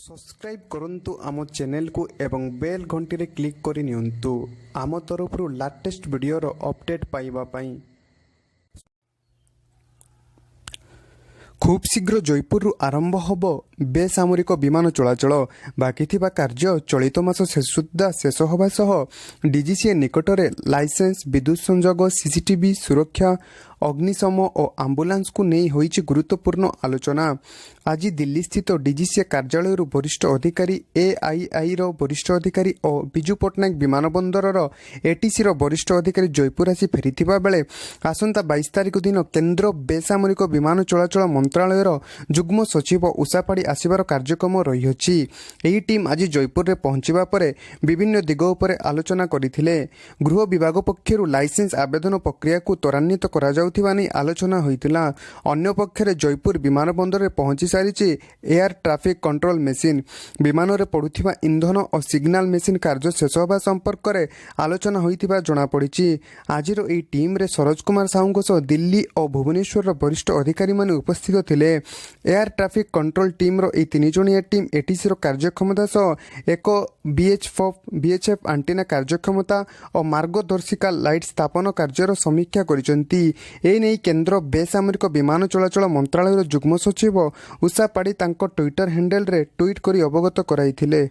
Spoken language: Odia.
ସବସ୍କ୍ରାଇବ୍ କରନ୍ତୁ ଆମ ଚ୍ୟାନେଲକୁ ଏବଂ ବେଲ୍ ଘଣ୍ଟିରେ କ୍ଲିକ୍ କରି ନିଅନ୍ତୁ ଆମ ତରଫରୁ ଲାଟେଷ୍ଟ ଭିଡ଼ିଓର ଅପଡେଟ୍ ପାଇବା ପାଇଁ। ଖୁବ୍ ଶୀଘ୍ର ଜୟପୁରରୁ ଆରମ୍ଭ ହେବ ବେସାମରିକ ବିମାନ ଚଳାଚଳ। ବାକି ଥିବା କାର୍ଯ୍ୟ ଚଳିତ ମାସ ଶେଷ ସୁଦ୍ଧା ଶେଷ ହେବା ସହ ଡିଜିସିଏ ନିକଟରେ ଲାଇସେନ୍ସ, ବିଦ୍ୟୁତ୍ ସଂଯୋଗ, ସିସିଟିଭି, ସୁରକ୍ଷା, ଅଗ୍ନିଶମ ଓ ଆମ୍ବୁଲାନ୍ସକୁ ନେଇ ହୋଇଛି ଗୁରୁତ୍ୱପୂର୍ଣ୍ଣ ଆଲୋଚନା। ଆଜି ଦିଲ୍ଲୀସ୍ଥିତ ଡିଜିସିଏ କାର୍ଯ୍ୟାଳୟରୁ ବରିଷ୍ଠ ଅଧିକାରୀ, ଏଆଇଆଇର ବରିଷ୍ଠ ଅଧିକାରୀ ଓ ବିଜୁ ପଟ୍ଟନାୟକ ବିମାନ ବନ୍ଦରର ଏଟିସିର ବରିଷ୍ଠ ଅଧିକାରୀ ଜୟପୁର ଆସି ଫେରିଥିବା ବେଳେ ଆସନ୍ତା 22 ତାରିଖ ଦିନ କେନ୍ଦ୍ର ବେସାମରିକ ବିମାନ ଚଳାଚଳ ମନ୍ତ୍ରଣାଳୟର ଯୁଗ୍ମ ସଚିବ ଉଷା ପାଢ଼ୀ ଆସିବାର କାର୍ଯ୍ୟକ୍ରମ ରହିଅଛି। ଏହି ଟିମ୍ ଆଜି ଜୟପୁରରେ ପହଞ୍ଚିବା ପରେ ବିଭିନ୍ନ ଦିଗ ଉପରେ ଆଲୋଚନା କରିଥିଲେ। ଗୃହ ବିଭାଗ ପକ୍ଷରୁ ଲାଇସେନ୍ସ ଆବେଦନ ପ୍ରକ୍ରିୟାକୁ ତ୍ୱରାନ୍ୱିତ କରାଯାଉଥିବା ନେଇ ଆଲୋଚନା ହୋଇଥିଲା। ଅନ୍ୟପକ୍ଷରେ ଜୟପୁର ବିମାନ ବନ୍ଦରରେ ପହଞ୍ଚି ସାରିଛି ଏୟାର ଟ୍ରାଫିକ୍ କଣ୍ଟ୍ରୋଲ ମେସିନ୍। ବିମାନରେ ପଡୁଥିବା ଇନ୍ଧନ ଓ ସିଗ୍ନାଲ ମେସିନ୍ କାର୍ଯ୍ୟ ଶେଷ ହେବା ସମ୍ପର୍କରେ ଆଲୋଚନା ହୋଇଥିବା ଜଣାପଡ଼ିଛି। ଆଜିର ଏହି ଟିମ୍ରେ ସରୋଜ କୁମାର ସାହୁଙ୍କ ସହ ଦିଲ୍ଲୀ ଓ ଭୁବନେଶ୍ୱରର ବରିଷ୍ଠ ଅଧିକାରୀମାନେ ଉପସ୍ଥିତ ଥିଲେ। ଏୟାର ଟ୍ରାଫିକ୍ କଣ୍ଟ୍ରୋଲ ଟିମ୍ର ଏହି ତିନିଜଣିଆ ଟିମ୍ ଏଟିସିର କାର୍ଯ୍ୟକ୍ଷମତା ସହ ଏକ ଭିଏଚ୍ଏଫ୍ ଆଣ୍ଟିନା କାର୍ଯ୍ୟକ୍ଷମତା ଓ ମାର୍ଗଦର୍ଶିକା ଲାଇଟ୍ ସ୍ଥାପନ କାର୍ଯ୍ୟର ସମୀକ୍ଷା କରିଛନ୍ତି। ଏ ନେଇ କେନ୍ଦ୍ର ବେସାମରିକ ବିମାନ ଚଳାଚଳ ମନ୍ତ୍ରଣାଳୟର ଯୁଗ୍ମ ସଚିବ ଉଷା ପାଢ଼ୀ ତାଙ୍କ ଟ୍ୱିଟର ହ୍ୟାଣ୍ଡେଲରେ ଟ୍ୱିଟ୍ କରି ଅବଗତ କରାଇଥିଲେ।